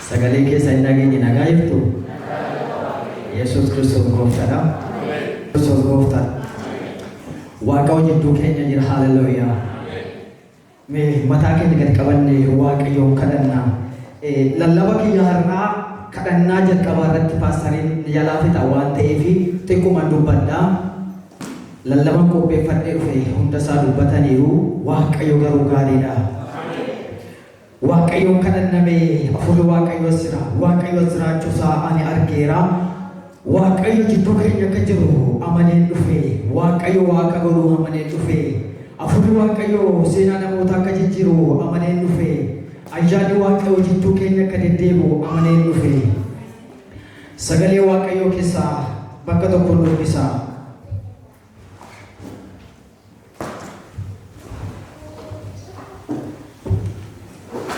Sagalee keessa hin dhageenye nagaa jirtu? Yesuus Kiristoos gooftaadha. Kiristoos gooftaadha. Waaqayyo jidduu keenya jira. Haaleluyyaa. Mee mataa keenya gadi qabannee Waaqayyoon kadhanna. Lallaba kiyya har'aa kadhannaa jalqabaa irratti paastariin na jalaa fixa waan ta'eef xiqquman dubbadha. Lallaban qopheeffadhee dhufe hunda isaa dubbataniiru. Waaqayyo garuu gaariidha. Waaqayyoon kadhanna mee hafuurri Waaqayyoo as jira. Waaqayyo as jiraachuu isaa ani argeera. Waaqayyo jidduu keenya akka jiru amaneen dhufe. Waaqayyo waa akka godhu amaneen dhufe. Hafuurri Waaqayyoo seenaa namoota akka jijjiiru amaneen dhufe. Ayyaanni Waaqayyoo jidduu keenya akka deddeebi'u amaneen dhufe. Sagalee Waaqayyoo keessaa bakka tokkoon dubbisa.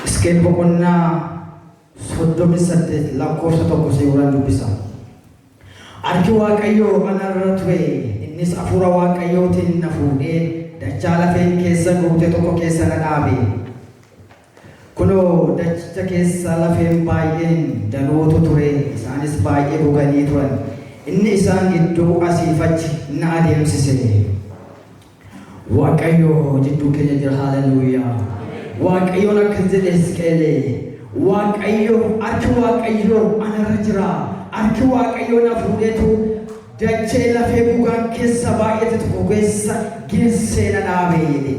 Hisqeel boqonnaa 38 lakkoofsa 1 seewwan dubbisa. Harki Waaqayyoo ana irra ture, innis hafuura Waaqayyootiin na fuudhee dachaa lafeen keessa guute tokko keessa na dhaabe. Kunoo, dachicha keessa lafeen baay'een danuutu ture, isaanis baay'ee goganii turan. Inni isaan gidduu asii fi achi na adeemsise. Waaqayyo jidduu keenya jira. Haaleluyyaa. Waaqayyoon akkas jedhe Hisqeelee. Waaqayyo, harki Waaqayyoo anarra jira. Harki Waaqayyoo na fuudheetu dachee lafee gogaan keessa baay'ate tokko keessa geessee na dhaabe jedhe.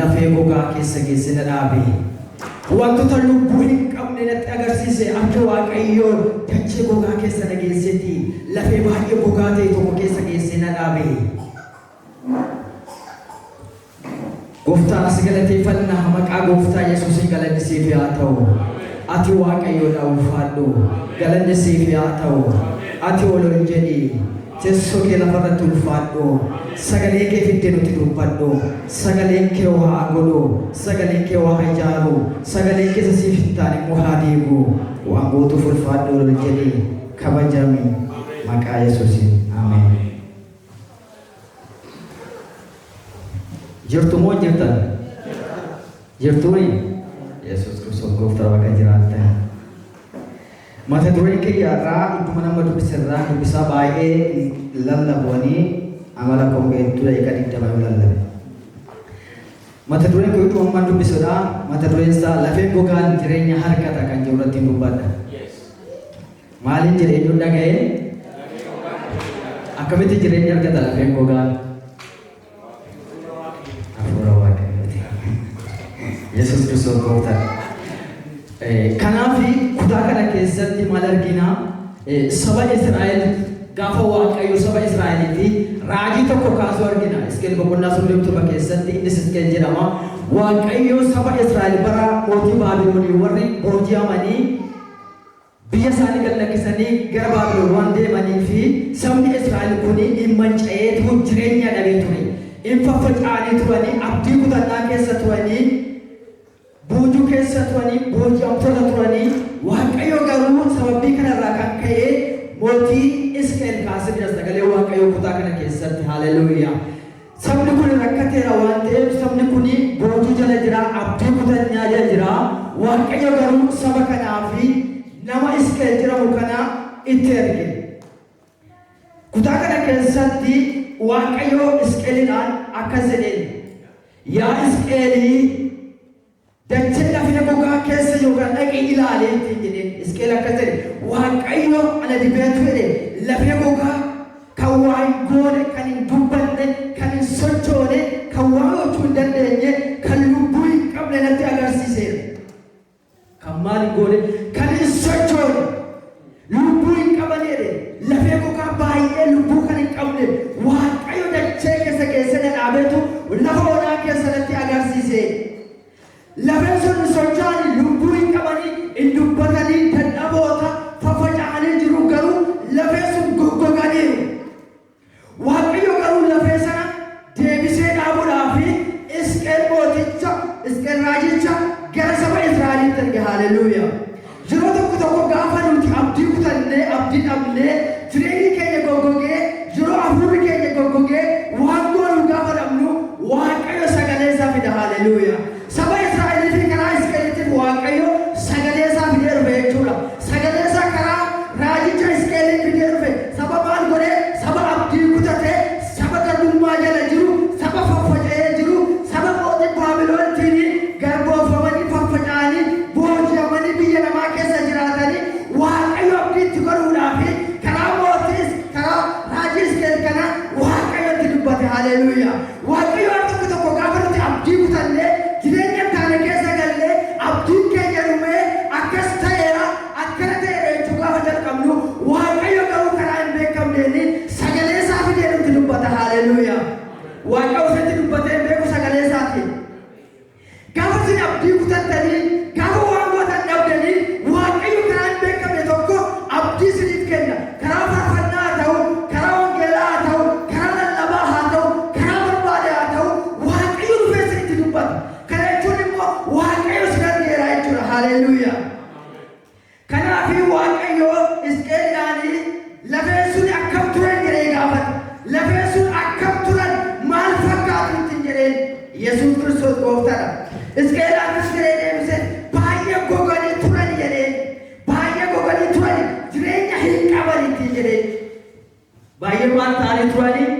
Lafee gogaa keessa geesse na dhaabe. Wantoota lubbuu hin qabne natti agarsiise. Harki Waaqayyoo dachee gogaa keessa na geesseeti. Lafee baay'ee gogaa ta'e tokko keessa geessee na dhaabe. Gooftaa si galateeffanna maqaa gooftaa Yesuusiin galanni siif haa ta'u. Ati Waaqayyoodha ulfaadhu. Galanni siif haa ta'u. Ati ol ol jedhi. Teessoo kee lafa irratti ulfaadhu. Sagalee kee fidde nutti dubbadhu. Sagaleen kee waa haa godhu. Sagaleen kee waa haa ijaaru. Sagaleen kee isa siif hin taane immoo haa diigu. Waan gootuuf ulfaadhu ol ol jedhi. Kabajami. Maqaa Yesuusiin. Ameen. Jirtu moo hin jirtan? Jirtuuni? Yesuus Kiristoos gooftaa bakka jiraattan. Mata dureen kiyya har'aa idduma nama dubbise irraa dubbisaa baay'ee lallabuwanii amala koon beektu daqiiqaa 20 yoo lallabe. Mata dureen koo idduma ammaan dubbisudha. Mata dureen isaa lafeen gogaan jireenya harkata kan jedhu irratti dubbadha. Maaliin jedhe eenyuun dhaga'ee? Akkamitti jireenya argata lafeen gogaan? Hafuura Waaqayyooti. Yesuus Kiristoos gooftaadha. Kanaaf kutaa kana keessatti maal argina? Saba Israa'el gaafa Waaqayyo saba Israa'elitti raajii tokko kaasuu argina. Hisqeel boqonnaa 37 keessatti innis Hisqeel jedhama. Waaqayyo saba Israa'el bara mootii Baabiloonii warri booji'amanii Biyya isaanii gad lakkisanii gara Baabilon waan deemaniif, sabni Israa'el kun in manca'eetu jireenya dhabee ture. In faffaca'anii turanii, abdii kutannaa keessa turanii, boojuu keessa turanii, booji'amtoota turanii. Waaqayyo garuu sababii kana irraa kan ka'e mootii Hisqi'eel kaasee jira sagalee Waaqayyoo kutaa kana keessatti. Haleluuyaa! Sabni kun rakkateera waan ta'eef, sabni kun boojuu jala jira, abdii kutannaa jala jira. Waaqayyo garuu saba kanaaf nama Hisqi'el jedhamu kana itti erge. Kutaa kana keessatti Waaqayyo Hisqi'eliidhaan akkas jedheen, Yaa Hisqi'elii, Dachee lafee gogaa keessa yookaan dhaqii ilaali ittiin jedheen. Hisqi'el akkas jedhe, Waaqayyo ana dibeetu jedhe, lafee gogaa kan waa hin goone, kan hin dubbanne, kan hin sochoone, kan waa gochuu hin dandeenye, kan lubbuu hin qabne natti agarsiiseera. Kan maal hin goone, kan hin sochoone, lubbuu hin qaban jedhe, lafee gogaa baay'ee lubbuu kan hin qabne, Waaqayyo dachee keessa geessee na dhaabeetu lafa onaa keessa natti agarsiise. Lafeen sun hin socho'ani, lubbuu hin qabani, hin dubbatanii, dadhaboota, faffaca'anii jiru, garuu lafeen sun goggoganiiru. Waaqayyo garuu lafee sana deebisee dhaabuudhaaf Hisqeel mooticha, Hisqeel raajicha gara saba Israa'elitti erge. Haaleluyyaa. Yeroo tokko tokko gaafa nuti abdii kutannee, abdii dhabnee, jireenyi keenya goggogee, yeroo hafuurri keenya goggogee, waan goonu gaafa dhabnu Waaqayyo sagalee isaa fida. Haaleluyyaa. Saba Israa'elii fi karaa Hisqeeliitiif Waaqayyo sagalee Haleluuyaa. Kanaafii Waaqayyo Hisqeeliidhaanii lafeen sun akkam turan jedhee gaafate. Lafeen sun akkam turan, maal fakkaatu ittiin jedheen. Yesuus Kiristoos gooftaadha. Hisqeel akkas jedhee deebise: baay'ee goganii turan jedheen. Baay'ee goganii turan, jireenya hin qaban ittiin jedheen. Baay'ee maal ta'anii turanii?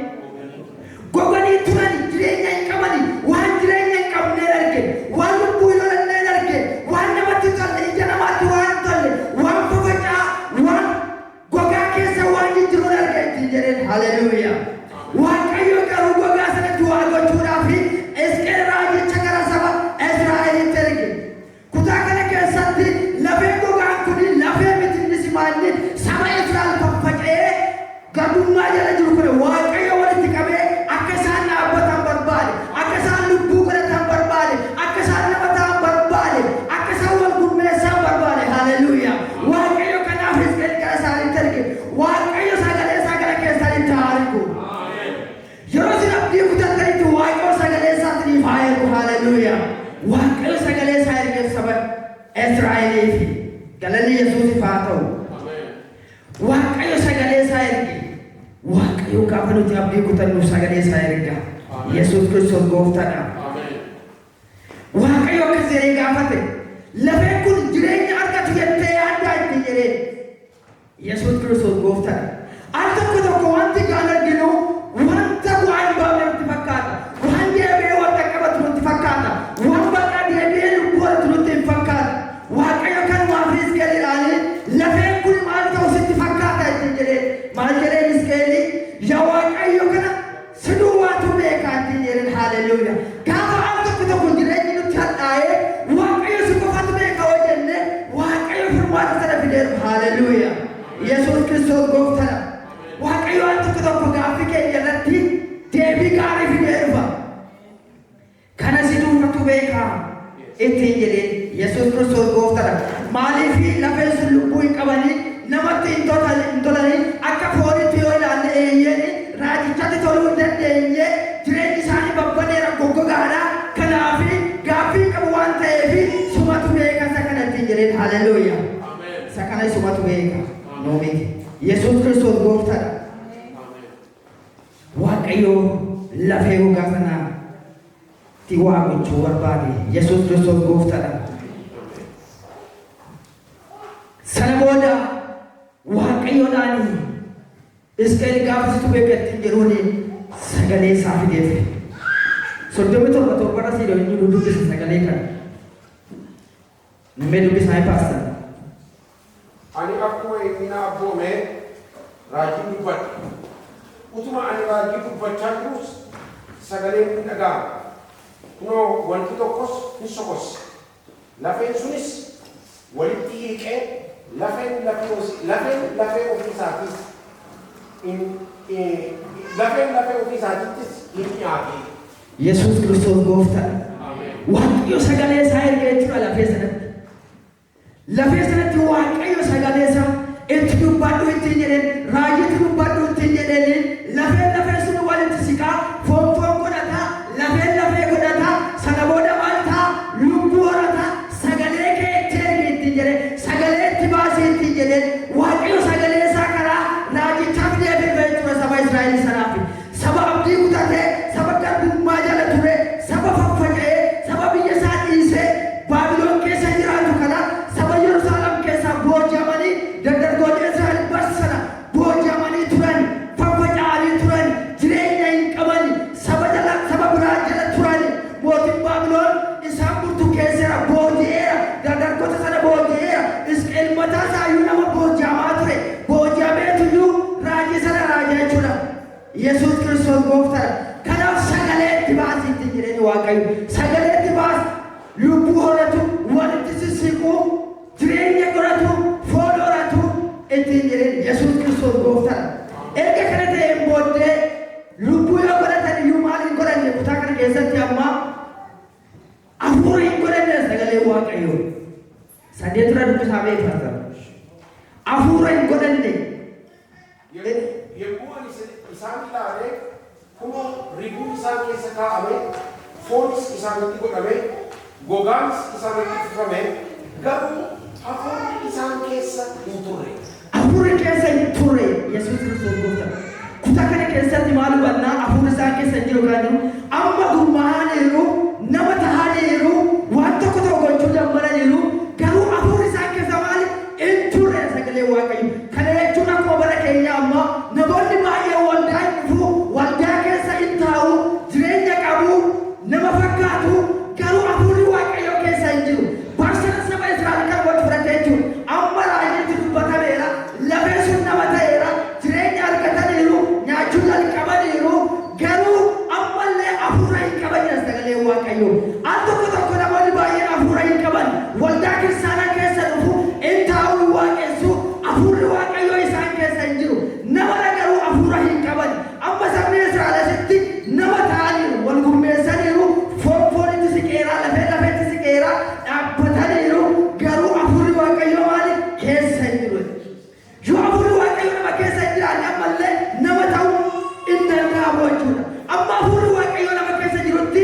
Goganii turan, jireenya hin qabani. Waan jireenya hin qabneen arge, waan lubbuu hin horanneen arge, waan namatti tolle, ija namaatti waan hin tolle, waan fofocaa, waan gogaa keessa waan jijjiiruun arge ittiin jedheen. Haleluuyaa. Waaqayyo garuu gogaa sanatti waa gochuudhaaf Hisqeel raajicha gara saba Israa'elitti erge. Kutaa kana keessatti lafee gogaan kun lafee miti, innis maalli saba Israa'el faffaca'ee garbummaa jala jiru kun Waaqayyo walitti qabee akka isaan dhaabbatan barbaade, akka isaan lubbuu godhatan barbaade, akka isaan nama ta'an barbaade, akka isaan wal gurmeessan barbaade. Haleluuyaa. Waaqayyo kanaaf Hisqeel gara isaaniitti erge. Waaqayyo sagalee isaa gara keessanitti haa ergu. Yeroo isin abdii kutattanitti Waaqayyo sagalee isaatiniif haa ergu. Haleluuyaa. Waaqayyo sagalee isaa ergee saba Israa'eliif. Galanni Yesuusiif haa ta'u. Waaqayyo sagalee isaa erge. Waaqayyo gaafa nuti abdii kutannu sagalee isaa erga. Yesuus Kiristoos gooftaadha. Waaqayyo akkas jedhee gaafate: lafeen kun jireenya argatu jettee yaaddaa ittiin jedheen. Yesuus Kiristoos gooftaadha. Al tokko tokko wanti gaan arginu wanta bu'aa hin baafne nutti fakkaata. Waan deebi'ee wanta qabatu nutti fakkaata. Waan bakka deebi'ee lubbuu horatu nutti hin fakkaata. Waaqayyo kanumaaf Hisqeeliidhaanii lafeen kun maal ta'u sitti fakkaata ittiin jedhee. Maal jedheen Hisqeelii? Yaa Waaqayyo, kana si duwwaatu beekaa ittiin jedheen. Haleluuyaa. Gaafa al tokko tokko jireenyi nutti hadhaa'ee Waaqayyo si qofatu beeka hoo jenne, Waaqayyo furmaata sana fideeru. Haleluuyaa. Yesuus Kiristoos gooftaadha. Waaqayyo al tokko tokko gaaffii keenya irratti deebii gaarii fidee dhufa. Kana si duwwaatu beekaa ittiin jedheen. Yesuus Kiristoos gooftaadha. Maaliif? Lafeen sun lubbuu hin qabanii, namatti hin tolanii. Akka foonitti yoo ilaalle, eeyyeen, raajichatti toluu hin dandeenye. Jireenyi isaanii babbaneera, goggogaadha. Kanaaf gaaffii qabu waan ta'eef sumatu beeka isa kana ittiin jedheen. Haleluuyaa. Isa kana sumatu beeka. Noo miti. Yesuus Kiristoos gooftaadha. Waaqayyo lafee gogaa sanaa ti waa gochuu barbaade. Yesuus Kiristoos gooftaadha. Sana booda Waaqayyoodhaan Hisqeel gaafa situ beeka ittiin jedhuun sagalee isaa fideef. 37:7rra siidoo inni nu dubbisa sagalee kana. Mee dubbisaa, paastar. Ani akkuma inni na abboome raajii dubbadhe. Utuma ani raajii dubbachaa jirus sagaleen ni dhaga'ama. Kunoo, wanti tokkos hin sokosse. Lafeen sunis walitti hiiqee lafeen lafee ofii isaatiittis hin dhiyaate. Yesuus Kiristoos gooftaadha. Waaqayyo sagalee isaa erga jechuudha lafee sanatti. Lafee sanatti Waaqayyo sagalee isaa itti dubbadhu ittiin jedheen, raajitti dubbadhu ittiin jedheen. Lafeen lafee sun walitti siqaa, foon foon godhata, lafeen lafee godhata. Sana booda maal ta'a? Lubbuu horata. Sagalee kee itti ergi ittiin jedheen, sagalee itti baasii ittiin jedheen. Waaqayyo sagalee isaa karaa raajichaa fidee fife jechuudha saba Israa'el sanaaf. Saba abdii kutatee, saba garbummaa jala ture, saba faffaca'ee, saba biyya isaa dhiisee Baabiloon keessa jiraatu kana, saba Yerusaalem keessaa booji'amanii, dargaggoonni Israa'el barsana booji'amanii turan, faffaca'anii turan, jireenya hin qaban, saba jala, saba biraa jala turan. Mootiin Baabiloon isaan burtukeesseera, booji'eera, dargaggoota sana booji'eera. Hisqeel mataa isaayyuu nama booji'amaa ture, booji'ameetuyyuu raajii sana raajaa jechuudha. Yesuus Kiristoos gooftaadha. Kanaaf sagalee itti baasii ittiin jireenya Waaqayyo. Sagalee itti baas, lubbuu horatu, walitti sissiquu, jireenya godhatu, foon horatu ittiin jireenya. Yesuus Kiristoos gooftaadha. Erga kana ta'een booddee lubbuu yoo godhatan iyyuu maal hin godhanne? Kutaa kana keessatti amma hafuura hin godhanne sagalee Waaqayyoo. 8rra dubbisaa beektaa. Hafuura hin godhanne. Yommuu ani isaan ilaale, kunoo, riguun isaan keessa kaa'ame, foonis isaanitti godhame, gogaanis isaanitti uffifame. Garuu hafuurri isaan keessa hin turre. Hafuurri keessa hin turre. Yesuus Kiristoos gooftaa. Kutaa kana keessatti maal hubannaa? Hafuurri isaan keessa hin jiru kan jiru amma gurmaa'aniiru, nama ta'aniiru, waan tokko tokko gochuu danda'aniiru, garuu hafuurri isaan keessa maali hin turre sagalee Waaqayyo. Kana jechuun akkuma bara keenya amma namoonni baay'een waldaa hin dhufu, waldaa keessa hin taa'u, jireenya qabu, nama fakkaatu, garuu hafuurri Waaqayyo keessa hin jiru. Barsiisa saba Israa'el kan wal fudhate jechuudha. Amma raajiitti dubbatameera, lafee sun nama ta'eera, jireenya argataniiru, nyaachuu jalqabaniiru, garuu ammallee hafuura hin qaban sagalee Waaqayyo. Al tokko tokko namoonni baay'een hafuura hin qaban, waldaa kiristaanaa keessa dhufu, hin taa'u, hin waaqessu, hafuurri Waaqayyo isaan keessa hin jiru. Nama garuu hafuura hin qaban. Amma sabni Israa'el asitti nama ta'aniiru, wal gurmeessaniiru, foon foonitti siqeera, lafee lafeetti siqeera, dhaabbataniiru, garuu hafuurri Waaqayyo maali keessa hin jiru. Yoo hafuurri Waaqayyo nama keessa hin jiraanne ammallee nama ta'uu hin danda'amu jechuudha. Amma hafuurri Waaqayyo nama keessa jirutti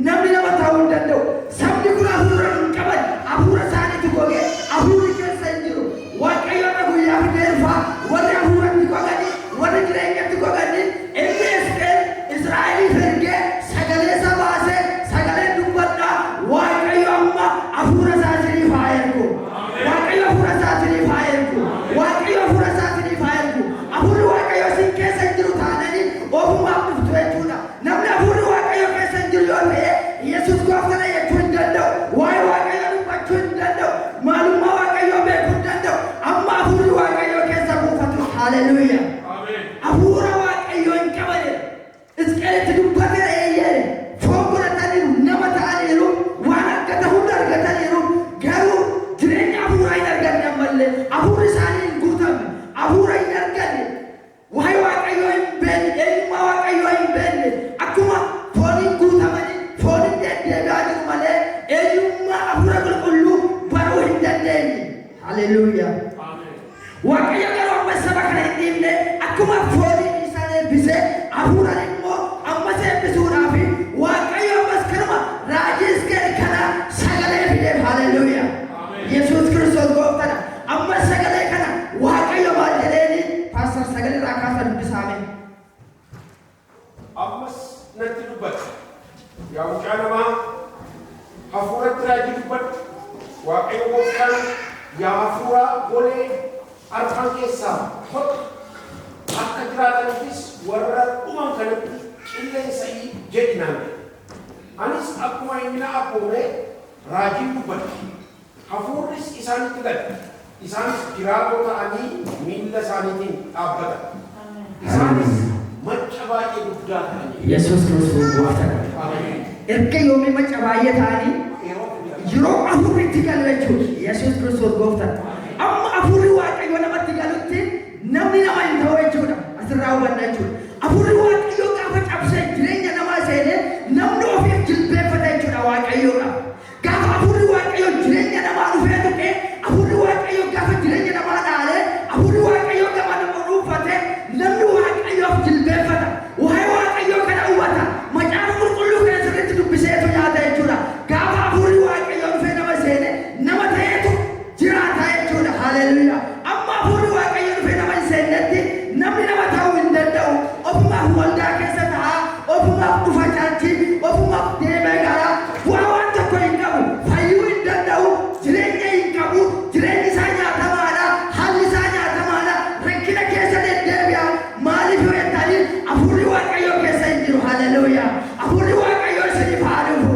namni nama ta'uu hin danda'u. Sabni kun hafuura hin qaban, hafuura isaaniitu gogee, hafuurri keessa hin jiru. Waaqayyo irra guyyaa fidee dhufaa, warri hafuuratti goganii, warri jireenyatti goganii, inni Hisqeel Israa'eliif ergee sagalee isaa baasee sagalee dubbadhaa. Waaqayyo amma hafuura isaa isiniif haa ergu. Waaqayyo hafuura isaa isiniif haa ergu. Waaqayyo hafuura isaa isiniif haa ergu. Hafuurri Waaqayyo isin keessa hin jiru taananii ofumaaf dhuftu jechuudha. Namni hafuurri Waaqayyo keessa hin jiru yoo ta'e Yesuus gooftaa jechuu hin danda'u. Waa'ee Waaqayyo dubbachuu hin danda'u. Maalummaa Waaqayyoo beekuu hin danda'u. Amma hafuurri Waaqayyo keessa buufatu. Haleluuyaa. Hafuura Waaqayyoo hin qabane. Hisqeelitti dubbateera eeyyee. Foon godhataniiru, nama ta'aniiru, waan argatan hunda argataniiru, garuu jireenya hafuuraa hin arganne ammallee. Hafuurri isaanii hin guutamne, hafuura hin arganne. Waa'ee Waaqayyoo hin beekne, eenyummaa Waaqayyoo hin beekne. Akkuma fooniin guutamanii fooniin deddeebi'aa jiru malee eenyummaa hafuura qulqulluu baruu hin dandeenye. Haleluuyaa. Waaqayyo garuu amma saba kana hin dhiifne. Akkuma fooniin isaan eebbisee hafuuraan immoo ammas eebbisuudhaaf Waaqayyo ammas kanuma raajii Hisqeel kana sagalee fideef. Haleluuyaa. Yesuus Kiristoos gooftaadha. Amma sagalee kana Waaqayyo maal jedheeni? Pastor, sagalee irraa kaasa dubbisaame. Ammas natti dubbate. Yaa mucaa namaa, hafuuratti raajii dubbadhu. Waaqayyo gooftaan, yaa hafuuraa golee arfan keessaa kottu, akka jiraataniifis warra dhuman kanatti qilleensa'ii jedhi naan jedhe. Anis akkuma inni na abboome raajiin dubbadhe. Hafuurris isaanitti gale. Isaanis jiraatoo ta'anii miilla isaaniitiin dhaabbatan. Isaanis macca baay'ee guddaa ta'anii. Yesuus Kiristoos gooftaadha. Ameen. Erga yoomii macca baay'ee ta'anii? Yeroo Yeroo hafuurri itti galu jechuudha. Yesuus Kiristoos gooftaadha. Amma hafuurri Waaqayyoo namatti galutti namni nama hin ta'u jechuudha. Asirraa hubanna jechuudha. Hafuurri Waaqayyoo gaafa cabsee jireenya namaa seenee namni ofiif jilbeeffata jechuudha Waaqayyoodha. Gaafa hafuurri Waaqayyoo jireenya namaa dhufee tuqee, hafuurri Waaqayyoo gaafa jireenya namaa dhaalee, hafuurri Waaqayyoo gama nama dhuunfatee, namni Waaqayyoof jilbeeffata. Waa'ee Waaqayyoo kana hubata. Macaafa qulqulluu kana sirriitti dubbiseetu nyaata jechuudha. Gaafa hafuurri Waaqayyoo dhufee nama seene nama ta'eetu jiraata jechuudha. Haleluuyaa. Amma hafuurri Waaqayyoo dhufee nama hin seennetti namni nama ta'uu hin danda'u. Ofumaaf waldaa keessa ta'a, ofumaaf dhufa church, ofumaaf deemee gara bu'aa waan tokko hin qabu. Fayyuu hin danda'u, jireenya hin qabu, jireenyi isaa nyaatamaadha, haalli isaa nyaatamaadha, rakkina keessa deddeebi'a. Maaliif yoo jettanii hafuurri Waaqayyoo keessa hin jiru. Haleluuyaa. Hafuurri Waaqayyoo isiniif haa dhufu.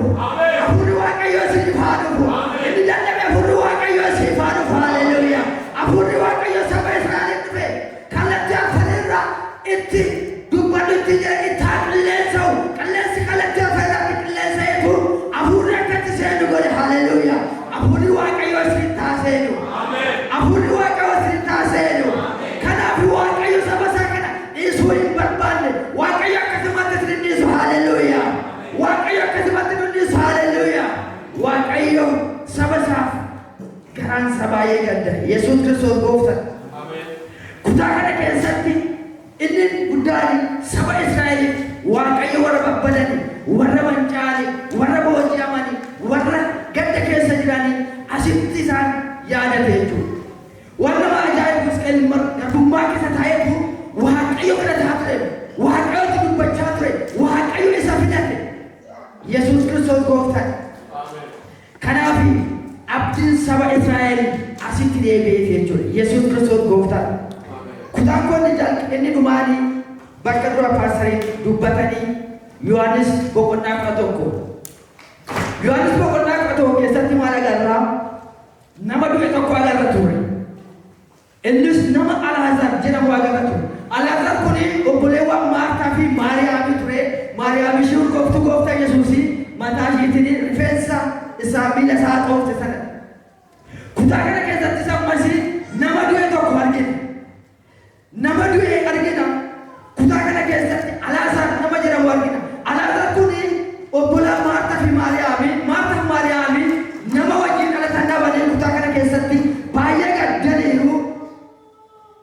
Hafuurri Waaqayyoo isiniif haa dhufu. Inni dadhabe hafuurri Waaqayyoo isiniif haa dhufu. Haleluuyaa. Hafuurri Waaqayyoo saba Israa'eliin dhufe kallattii afranirraa itti dubbadhu itti jedhe, itti haa qilleensa'u. Qilleensi kallattii afranirraa qilleensa'eetu hafuurri akka itti seenu godhe. Haleluuyaa. Hafuurri Waaqayyoo isinitti haa seenu. Hafuurri Waaqayyoo isinitti haa seenu. Kanaaf Waaqayyo saba isaa kana dhiisuu hin barbaanne. Waaqayyo akkasumatti isin dhiisu. Haleluuyaa. Waaqayyo akkasumatti nu dhiisu. Haleluuyaa. Waaqayyo saba isaaf garaan isaa baay'ee gadda. Yesuus Kiristoos gooftaa. Kutaa kana keessatti inni guddaan saba Israa'eliif Waaqayyo warra babbadani, warra manca'ani, warra booji'amani, warra gadda keessa jirani asitti Asitti isaan yaadate jechuudha. Waan nama ajaa'ibu, Hisqeel garbummaa keessa taa'eetu Waaqayyo kadhataa ture. Waaqayyotti dubbachaa ture. Waaqayyo isa filate. Yesuus Kiristoos gooftaadha. Kanaaf abdiin saba Israa'el asitti deebi'eef jechuudha. Yesuus Kiristoos gooftaadha. Kutaan kun inni dhumaanii bakka dura paastariin dubbatanii Yohaannis boqonnaa 11. Yohaannis boqonnaa 11 keessatti maal agarraa? Nama du'e tokko agarra ture. Innis nama Alaazaar jedhamu agarra ture. Alaazaar kun obboleewwan Maartaa fi Maariyaamii ture. Maariyaam ishee urgooftuu gooftaa Yesuusii mataa ishiitiin rifeensa isaa, miila isaa xoofte sana. Kutaa kana keessatti ammas nama du'e tokko argina. Nama du'e argina. Kutaa kana keessatti Alaazaar nama jedhamu argina. Alaazaar kun obbolaa Maartaa fi Maariyaamii. Maartaa fi Maariyaamii nama wajjin dhalatan dhabanii kutaa kana keessatti baay'ee gaddaniiru.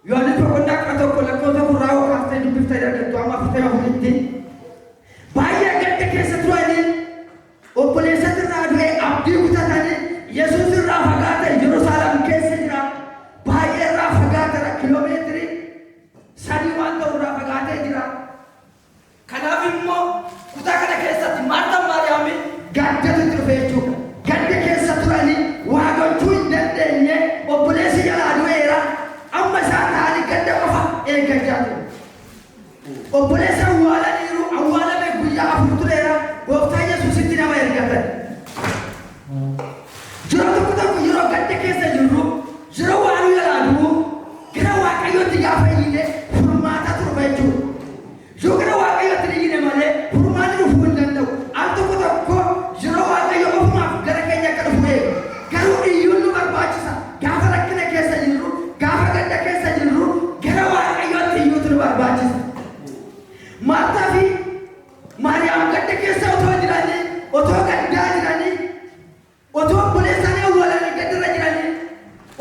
Yohaannis boqonnaa 11 lakkoofsa 4 kaaftee dubbiftee argattu amma 44tti. Baay'ee gadda keessa turanii, obboleessatti irraa du'e abdii kutatanii, Yesuus irraa fagaate, Yerusaalem keessa jira. Baay'ee irraa fagaateera, kiiloomeetirii 3 waan ta'u irraa fagaatee jira. Kanaaf immoo kutaa kana keessatti Maartaan Maariyaamii gaddatu itti dhufe jechuudha. Gadda keessa turanii waa gochuu hin dandeenye, obboleessi jalaa du'eera. Amma isaan ta'anii gadda qofa eeggachaa jiru. Obboleessa awwaalaniiru, awwaalame guyyaa 4 tureera, gooftaa Yesuusitti nama ergatan. Yeroo tokko tokko yeroo gadda keessa jirru, yeroo waan nu jalaa du'u, gara Waaqayyootti gaafa iyyine furmaata turba jechuudha. Yoo gara Waaqayyootti hin iyyine malee furmaanni dhufuu hin danda'u. Al tokko tokko yeroo Waaqayyo ofumaaf gara keenya akka dhufu eega. Garuu iyyuun nu barbaachisa. Gaafa rakkina keessa jirru, gaafa gadda keessa jirru, gara Waaqayyootti iyyuutu nu barbaachisa. Maartaa fi Maariyaam gadda keessa otoo jiranii, otoo gaddaa jiranii, otoo obboleessaanii awwaalanii gaddarra jiranii,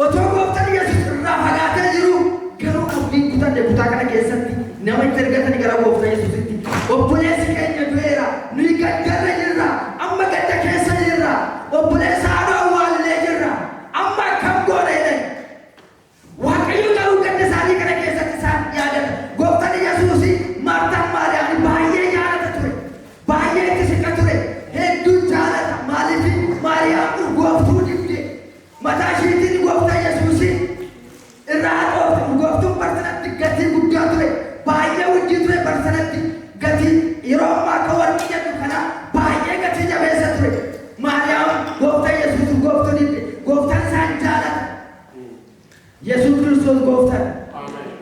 otoo gooftaan Yesuus irraa fagaatee jiru, garuu abdiin kutanne. Kutaa kana keessatti nama itti ergatanii gara gooftaa Yesuusitti. Obboleessi keenya du'eera, nuyi gaddarra jirra, amma gadda keessa jirra, obboleessa haadha awwaallee jirra, amma akkam goona jedhan. Waaqayyo garuu gadda isaanii kana keessatti isaan yaadata. Gooftaan Yesuus Maartaan Maariyaam baay'ee jaalata ture. Baay'ee itti siqa ture. Hedduu jaalata. Maaliif? Maariyaam urgooftuu dibde. Mataa ishiitiin gooftaa Yesuus irraa dhoofte. Urgooftuun barsanatti gatii guddaa ture. Baay'ee wuddii ture barsanatti. Gatii yeroo ammaa akka warqii jedhu kana baay'ee gatii jabeessa ture. Maariyaam gooftaa Yesuus urgooftuu dibde. Gooftaan isaan jaalata. Yesuus Kiristoos gooftaan.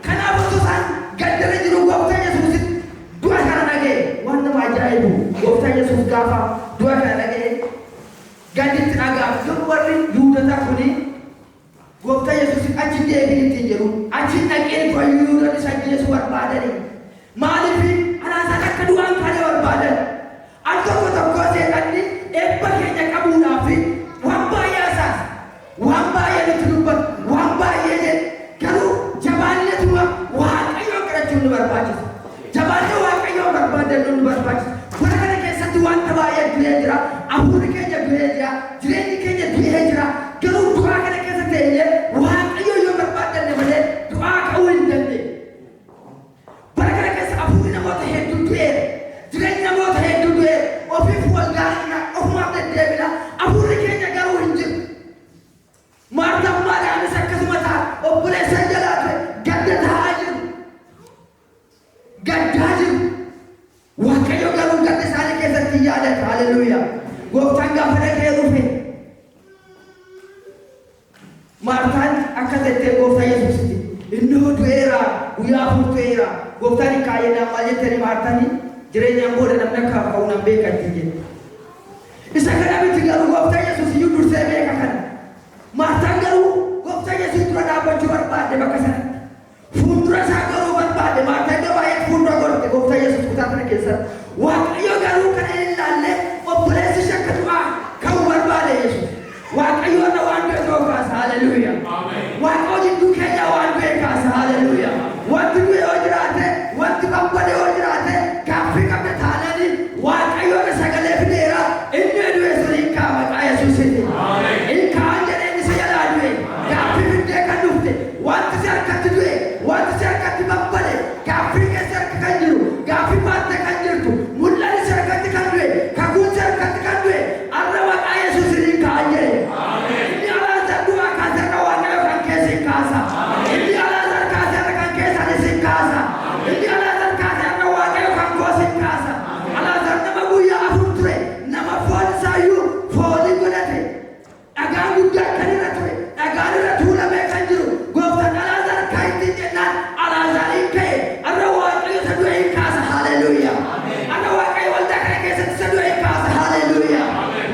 Kanaaf osoo isaan gaddarra jiru gooftaa Yesuusitti du'a kana dhaga'e. Waan nama ajaa'ibu, gooftaa Yesuus gaafa du'a kana dhaga'e gadditti dhaga'ame. Garuu warri Yihuudotaa kuni gooftaa Yesuus achi deebiin ittiin jedhu, achi dhaqee dura Yihuudoonni isa ajjeesuu barbaadanii. Maaliif? Alaasaan akka du'aan kaane barbaadan. Al tokko tokko seexanni eebba keenya qabuudhaaf waan baay'ee asaasa. Waan baay'ee nutti dubbatu, waan baay'ee jedhu. Garuu jabaannetuma Waaqayyoon kadhachuun nu barbaachisa. Jabaannee Waaqayyoon barbaadannuun nu barbaachisa. Bara kana keessatti wanta baay'ee du'ee jira. Hafuurri keenya du'ee jira. Jireenyi keenya du'ee jira. Garuu du'aa kana keessa teenyee Waaqayyoon yoo barbaadanne malee du'aa ka'uu hin dandeenye. Bara kana keessa hafuurri namoota hedduu du'eera. Jireenyi namoota hedduu du'eera. Ofiif wal gaariidha. Ofumaaf deddeebina. Hafuurri keenya garuu hin jiru. Maartaan Maariyaamis akkasuma ta'a. Obboleessa jalaa ture. Gadda taa'aa jiru. Gaddaa jiru. Waaqayyo garuu gadda isaanii keessatti yaadata. Haleluuyaa. Gooftaan gaafa dhaqee dhufe, Maartaan akka jettee gooftaa Yesuusitti, "Innoo du'eera, guyyaa 4 tu'eera." Gooftaan hin kaayennaan maal jettanii Maartaanii? "Jireenyaan booda namni akka ka'u nan beeka" ittiin jette. Isa kana miti garuu, gooftaa Yesuus iyyuu dursee beeka kana. Maartaan garuu gooftaa Yesuus dura dhaabbachuu barbaadde bakka sanatti. Fuuldura isaa garuu barbaadde. Maartaan iddoo baay'eetti fuuldura gorte gooftaa Yesuus kutaa kana keessatti. Waaqayyo garuu kana hin ilaalle, obboleessi ishee akka du'aa ka'uu barbaade Yesuus. Waaqayyo irra waan du'e tokko kaasa. Haleluuyaa. Waaqa jidduu keenyaa waan du'e kaasa. Haleluuyaa. Wanti du'e yoo jiraate, wanti babbade yoo jiraate, gaaffii qabda taananii, Waaqayyo irra sagalee fideera. Inni du'e sun hin ka'a maqaa Yesuusiitiin. Hin ka'an jedheen. Guddaa kan irra ture, dhagaan irra tuulamee kan jiru, gooftaan Alaazaar kaa'itti jennaan Alaazaariin ka'e. Har'a Waaqayyo isa du'e hin kaasa. Haleluuyaa. Har'a Waaqayyo waldaa kana keessatti isa du'e hin kaasa. Haleluuyaa.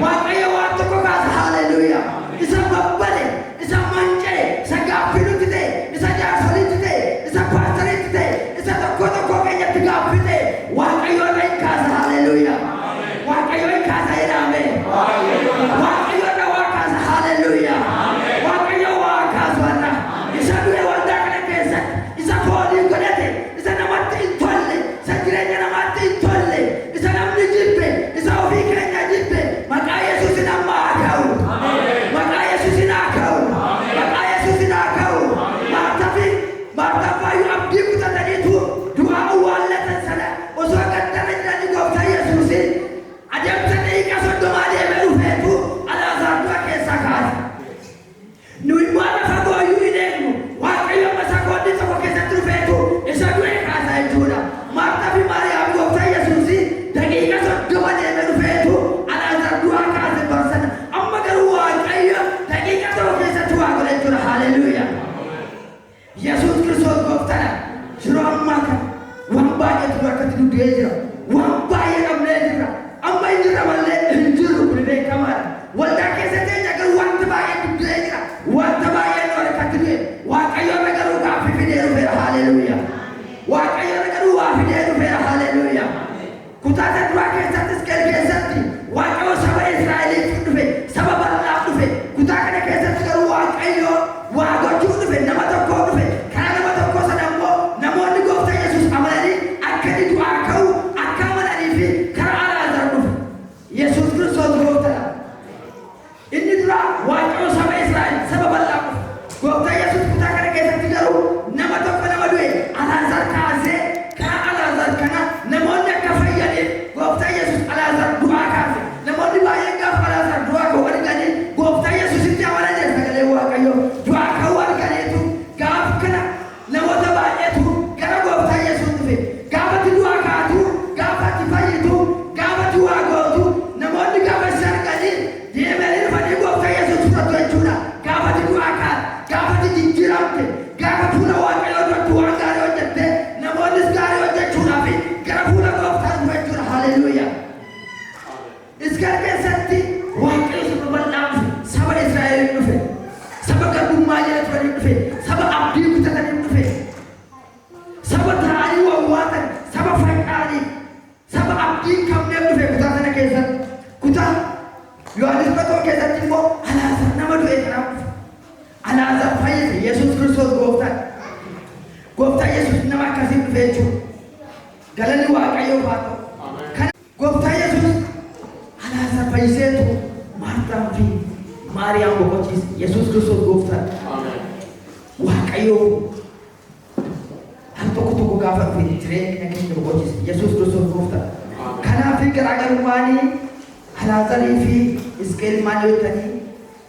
Waaqayyo waan tokko kaasa. Haleluuyaa. Isa babbade, isa manca'e, isa gaaffii nutti ta'e, isa jaarsoliitti ta'e, isa paastariitti ta'e, isa tokko tokko keenyatti gaaffii ta'e, Waaqayyo irra hin kaasa. Haleluuyaa. Waaqayyo hin kaasa jedhame. Waaqayyo irra waa kaasa. Haleluuyaa. Waaqayyo waa kaasu har'a. Isa du'e waldaa kana keessatti, isa foolii godhate, isa namatti hin tolle, isa jireenya namaatti hin tolle, isa namni jibbe, isa ofii keenya jibbe, maqaa Yesuusin amma haa ka'u. Maqaa Yesuusin haa ka'u. Maqaa Yesuusin haa ka'u. Maartaa fi Maartaa faayyuu abdii kutataniitu du'aa awwaallatan sana osoo gaddara jiranii gooftaa Yesuusin adeemsa daqiiqaa 30 deemee dhufeetu Alaazaar du'a keessaa kaase. Nu immoo lafa gooyyuu hin eegnu. Waaqayyo amma sekoondii tokko keessatti dhufeetu isa du'e kaasa jechuudha. Maartaa fi Maariyaam gooftaa Yesuusin daqiiqaa 30 deemee dhufeetu Alaazaar du'aa kaase barsana. Amma garuu Waaqayyo daqiiqaa tokko keessatti waa godha jechuudha. Haleluuyaa. Yesuus Kiristoos gooftaadha. Yeroo ammaa kana waan baay'eetu harkatti duddu'ee jira. Waan baay'ee qabnee jirra. Amma hin jirra malee hin jirru, kun beekamaadha. Waldaa keessa teenya garuu wanti baay'ee duddu'ee jira. Wanta baay'ee nu harkatti du'e. Waaqayyo irra garuu gaaffii fidee dhufeera. Haleluuyaa. Waaqayyo irra garuu waa fidee dhufeera. Haleluuyaa. Kutaa duraa keessatti, Hisqeel keessatti, Waaqayyo saba Israa'eliif dhufe, saba bal'aaf dhufe. Kutaa kana keessatti garuu Waaqayyo waa gochuuf dhufe, nama tokkoo dhufe. Karaa nama tokkoo sana immoo namoonni gooftaa Yesuus amananii akka inni du'aa ka'u akka amananii fi karaa Alaazaar dhufe. Yesuus Kiristoos gooftaadha. Inni dura Waaqayyo saba Israa'el, saba bal'aaf dhufe. Gooftaa Yesuus kutaa kana keessatti garuu nama tokko, nama du'e Alaazaar kaasee, karaa Alaazaar kana namoonni akka fayyaniif gooftaa Yesuus Alaazaar du'aa kaase. Namoonni baay'een gaafa Alaazaar du'aa ka'u arganii gooftaa Yesuusitti amanan jedha sagalee Waaqayyoo. Du'aa ka'uu arganiitu gaafa kana namoota baay'eetu gara gooftaa Yesuus dhufe. Gaafa ati du'aa kaatu, gaafa ati fayyitu, gaafa ati waa gootu, namoonni gaafa si arganii deemanii dhufanii gooftaa Yesuus fudhatu jechuudha. Gaafa ati du'aa kaatu, gaafa ati jijjiiramte, gaafa fuula Waaqayyoo duratti waan gaarii hojjette, namoonnis gaarii hojjechuudhaaf gara fuula gooftaa dhufu jechuudha. Haleluuyaa. Hisqeel keessatti Waaqayyo saba bal'aa dhufe, saba Israa'eliin dhufe, saba garbummaa jala turaniin dhufe, saba abdii kutataniin dhufe, saba taa'anii wawwaatan, saba faca'aniif, saba abdii hin qabneef dhufe kutaa sana keessatti. Kutaa Yohaannis 11 keessatti immoo Alaazaar nama du'e kanaaf dhufe. Alaazaar fayyise. Yesuus Kiristoos gooftaan. Gooftaan Yesuus nama akkasiin dhufe jechuudha. Galanni Waaqayyoof haa ta'u. Kan gooftaa Yesuus Alaazaar fayyiseetu Maartaa fi Maariyaam boqochiise. Yesuus Kiristoos gooftaan. Waaqayyoo al tokko tokko gaafa dhufe jireenya keenya boqochiise. Yesuus Kiristoos gooftaan. Kanaaf garaagarummaan Alaazarii fi Hisqeel maal yoo jettanii,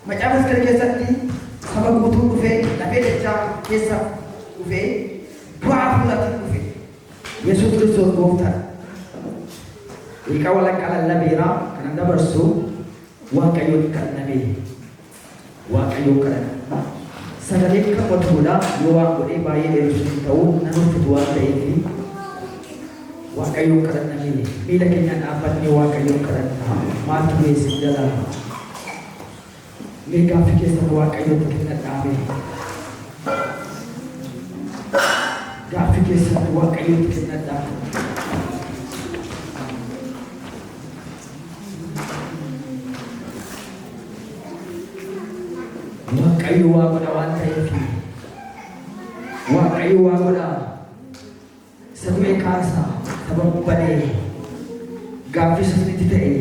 macaafa Hisqeel keessatti saba guutuu dhufee, lafee dachaa keessa dhufee, du'a hafuuraatiin dhufe. Yesuus Kiristoos gooftaadha. Hiikaa walakkaa lallabeera kanan dabarsu Waaqayyoon kadhanname. Waaqayyoon kadhanna. Sagaleen kan qotuudha yoo waan godhee baay'ee dheeressu hin ta'u, nan uffitu waan ta'eef Waaqayyoon kadhanname. Miila keenyaan dhaabbannee Waaqayyoon kadhanna. Maaltu geesse jala? Mee gaaffii keessan Waaqayyootti kennadhaame. Gaaffii keessan Waaqayyootti kennadhaa. Waaqayyo waa godha waan ta'eef, Waaqayyo waa godha. Isa du'e kaasa, saba badee gaaffii sasnitti ta'e.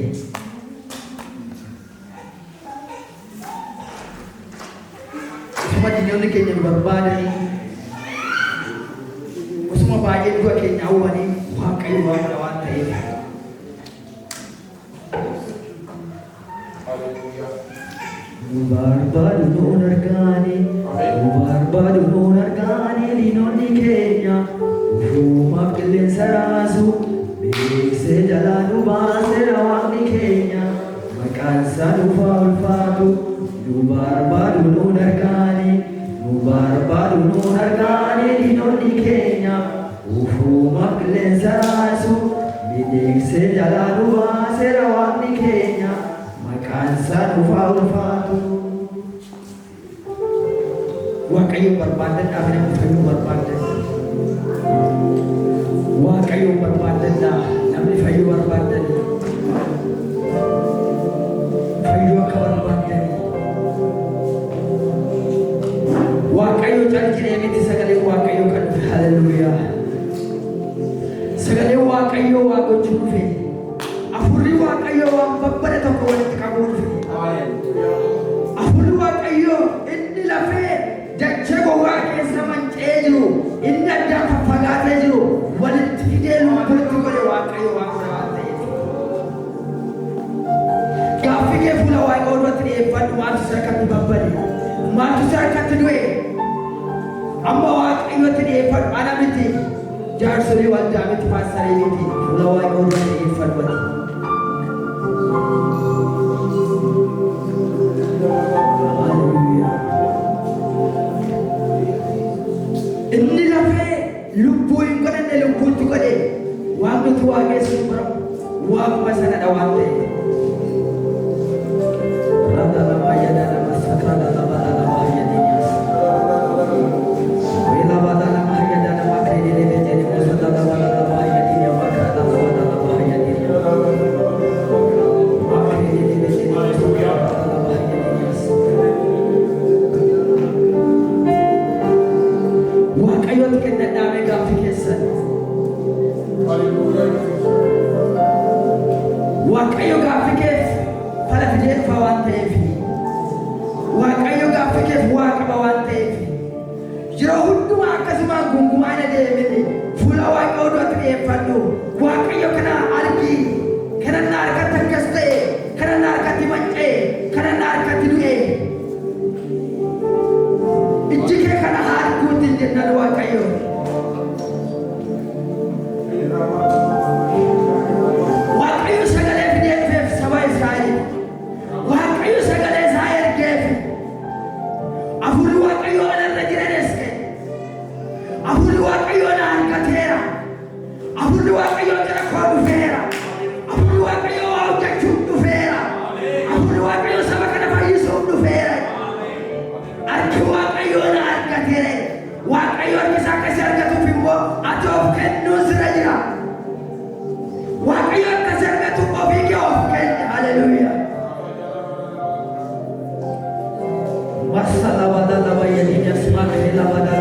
Osuma diinonni keenya nu barbaadanii, osuma baay'ee du'a keenya hawwanii, Waaqayyo waa godha waan ta'eef. Hallelujah. Nu barbaadu nuun argaani, nu barbaadu nuun argaani, diinonni keenya ufumaaf qilleensa raasu, beeksee jalaa nu baaseera Waaqni keenya, maqaan isaa nuuf haa ulfaatu. Nu barbaadu nuun argaani, nu barbaadu nuun argaani diinonni keenya. Ufuuma qilleensa raasu, miidhagsee jalaa nu baaseera Waaqni keenya. Maqaan isaa nuuf haa ulfaatu. Waaqayyoon barbaadadhaa fi namni fayyuu barbaadadha. Waaqayyoon barbaadadhaa namni fayyuu barbaadadha. Fayyuu akka barbaadani. Waaqayyo calqinee miti sagalee Waaqayyoo kan dhufe, haleluuyaa. Sagalee Waaqayyoo waa gochuu dhufe. Afurri Waaqayyoo waan babbade tokko walitti qabuu dhufe. Afurri Waaqayyoo inni lafee dachee gogaa keessa manca'ee jiru, inni addaan faffagaatee jiru walitti fidee lubbuutti godhe Waaqayyo waan godha waan ta'eef. Gaaffii kee fuula Waaqayyoo duratti dhiyeeffadhu. Maaltu si harkatti babbade? Maaltu si harkatti du'e? Amma Waaqayyotti dhiyeeffadhu. Ana miti. Jaarsolii waldaa miti, paastarii miti. Fuula Waaqayyoo duratti dhiyeeffadhu ati. Haleluuyaa. Inni lafee lubbuu hin godhanne lubbuutti godhe. Waan nuti waaqessu bira Waaquma sanadha waan ta'eef. Rada lama yada lama sakrada lama lama yadinias. Wela bada lama yada lama kredile bejeni musada lama lama yadinia makrada lama lama yadinia. Makredile bejeni musada lama yadinias. Waaqayyotti kennadhaa gaaffii keessan. Waaqayyo gaaffii keef fala fidee dhufa waan ta'eef. Waaqayyo gaaffii keef waa qaba waan ta'eef. Yeroo hundumaa akkasumaan gungumaa hin adeemini. Fuula Waaqayyoo duratti dhiyeeffadhu. Waaqayyo kana argi. Kana na harkatti akkas ta'e. Kana na harkatti manca'e. Kana na harkatti du'e. Ijji kee kana haa arguutti hin jennaan Waaqayyo. Waaqayyo sagalee fidee dhufeef saba Israa'eliif. Waaqayyo sagalee isaa ergeef. Afurri Waaqayyo anarra jiranes ka'e. Afurri Waaqayyo na argateera. Afurri Waaqayyo gara koo dhufeera. Afurri Waaqayyo waa hojjechuuf dhufeera. Afurri Waaqayyo saba kana fayyisuuf dhufeera. Harki Waaqayyo na argateera. Waaqayyo harki isaa akkasii argatuuf immoo ati of kennuun sirra jira. Waaqayyo akkasii argatuuf ofii kee of kenni. Haleluuyaa. Masala bada laba yadinya smakre laba da.